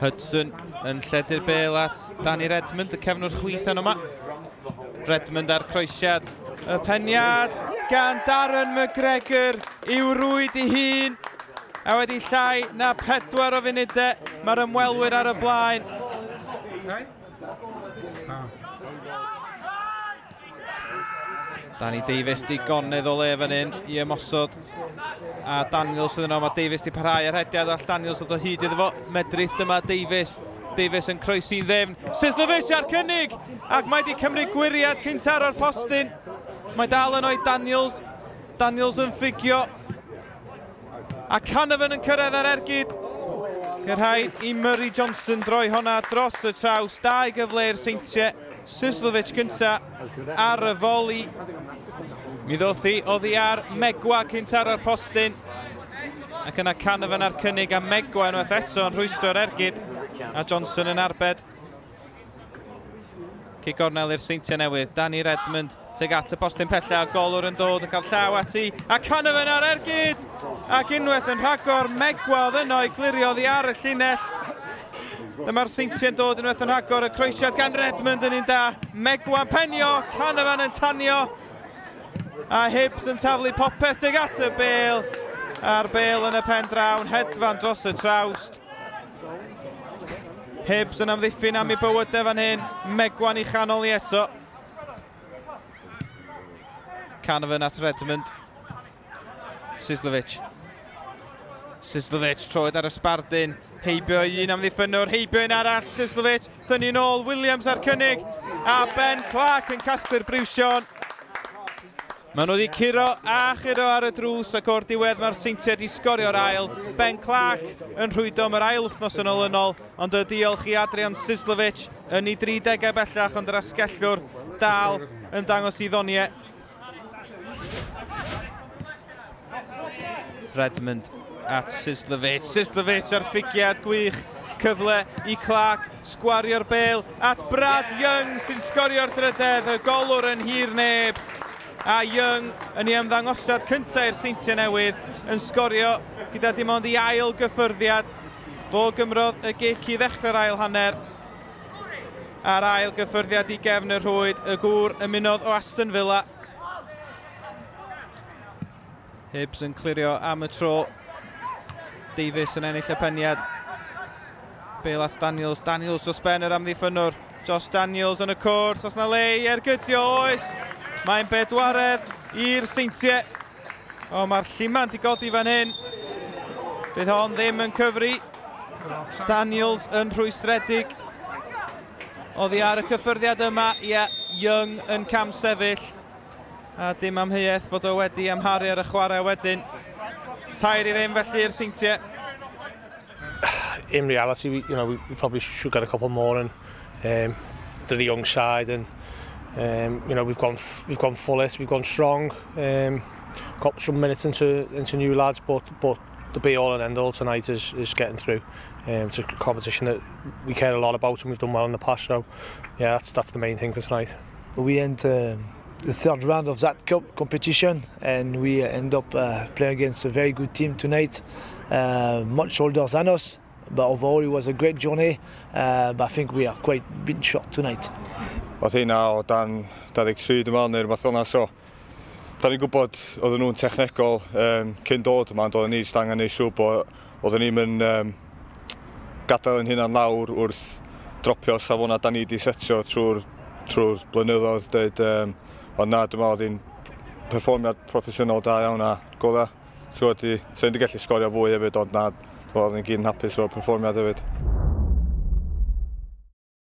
Hudson yn lledu'r bel at Danny Redmond, y cefnwr chwith yno yma. Redmond ar croesiad. Y peniad gan Darren McGregor i'w rwyd i hun. A wedi llai na 4 o funudau, mae'r ymwelwyr ar y blaen. Danny Davies digonedd o le fan hyn i ymosod. A Daniels sydd yno, mae Davies di parhau ar rhediad, all Daniels ddod o hyd iddo fo. Medrith dyma Davies. Davies yn croesi'n ddefn. Sislovic ar cynnig! Ac mae di cymryd gwyriad cyn taro'r postyn. Mae dal yno i Daniels. Daniels yn ffugio. A Canavan yn cyrraedd ar ergyd. Rhaid i Murray Johnson droi honna dros y traws. Dau gyfle i'r Seintiau. Sislovic gynta ar y foli. Mi ddoth hi oddi ar Megwa cyn taro'r postyn. Ac yna Canavan ar cynnig a Megwa unwaith eto yn rhwystro'r ergyd. A Johnson yn arbed. Cic gornel i'r Seintiau Newydd. Danny Redmond tuag at y postyn pella. Golwr yn dod yn cael llaw ati. A Canavan ar ergyd! Ac unwaith yn rhagor, Megwa oedd yno i glirio oddi ar y llinell. Dyma'r Seintiau'n dod unwaith yn rhagor. Y croesiad gan Redmond yn un da. Megwa'n penio, Canavan yn tanio. A Hibs yn taflu popeth tuag at y bel. A'r bel yn y pen drawn, hedfan dros y trawst. Hibs yn amddiffyn am ei bywydau fan hyn. Megwan i chanol ni eto. Canavan at Redmond. Sislovic. Sislovic troed ar y sbardun. Heibio i un amddiffynnwr, heibio un arall. Sislovic, thynnu nôl, Williams ar cynnig. A Ben Clark yn casglu'r briwsion. Maen nhw wedi curo a churo ar y drws ac o'r diwedd mae'r Seintiau wedi sgorio'r ail. Ben Clark yn rhwydo am yr ail wythnos yn olynol, ond y diolch i Adrian Sislovic yn ei 30au bellach, ond yr asgellwr dal yn dangos i ddoniau. Redmond at Sislovic. Sislovic ar ffigiad gwych. Cyfle i Clark sgwario'r bêl at Brad Young sy'n sgorio'r drydedd, y golwr yn hir neb. A Young yn ei ymddangosiad cyntaf i'r Seintiau Newydd yn sgorio gyda dim ond ei ail gyffyrddiad. Fo gymrodd y gic i ddechrau'r ail hanner. A'r ail gyffyrddiad i gefn y rhwyd, y gŵr ymunodd o Aston Villa. Hibs yn clirio am y tro. Davies yn ennill y peniad. Bale at Daniels. Daniels dros ben yr amddiffynnwr. Josh Daniels yn y cwrt. Os na le i ergydio, oes. Mae'n bedwaredd i'r Seintiau. O, mae'r lliman di godi fan hyn. Bydd hon ddim yn cyfri. Daniels yn rhwystredig. Oddi ar y cyffyrddiad yma, ie, yeah, Young yn cam sefyll. A dim amheuaeth fod o wedi amharu ar y chwarae wedyn. 3-0 felly i'r Seintiau. In reality, we, you know, we, we probably should get a couple more and they're the young side and you know, we've gone we've gone full it, we've gone strong, got some minutes into into new lads, but but the be all and end all tonight is is getting through. It's a competition that we care a lot about and we've done well in the past, so yeah, that's that's the main thing for tonight. We enter the third round of that cup competition and we end up playing against a very good team tonight, much older than us, but overall it was a great journey, but I think we are quite bit short tonight. Oedd hynna o dan 23 dwi'n meddwl neu rhywbeth fel 'na so da ni'n gwybod oedden nhw'n technegol um, cyn dod yma ond oedden ni jyst angen neud siŵr bod oedden ni'n mynd um, gadael ein hunan lawr wrth dropio safonau da ni wedi setio trwy'r trwy'r blynyddoedd dweud um, ond na dwi'n meddwl oedd hi'n perfformiad proffesiynol da iawn a go dda. Ti'n gwybod, so wedi gallu sgorio fwy hefyd ond na, dwi'n meddwl oedden ni gyd yn hapus o'r perfformiad hefyd.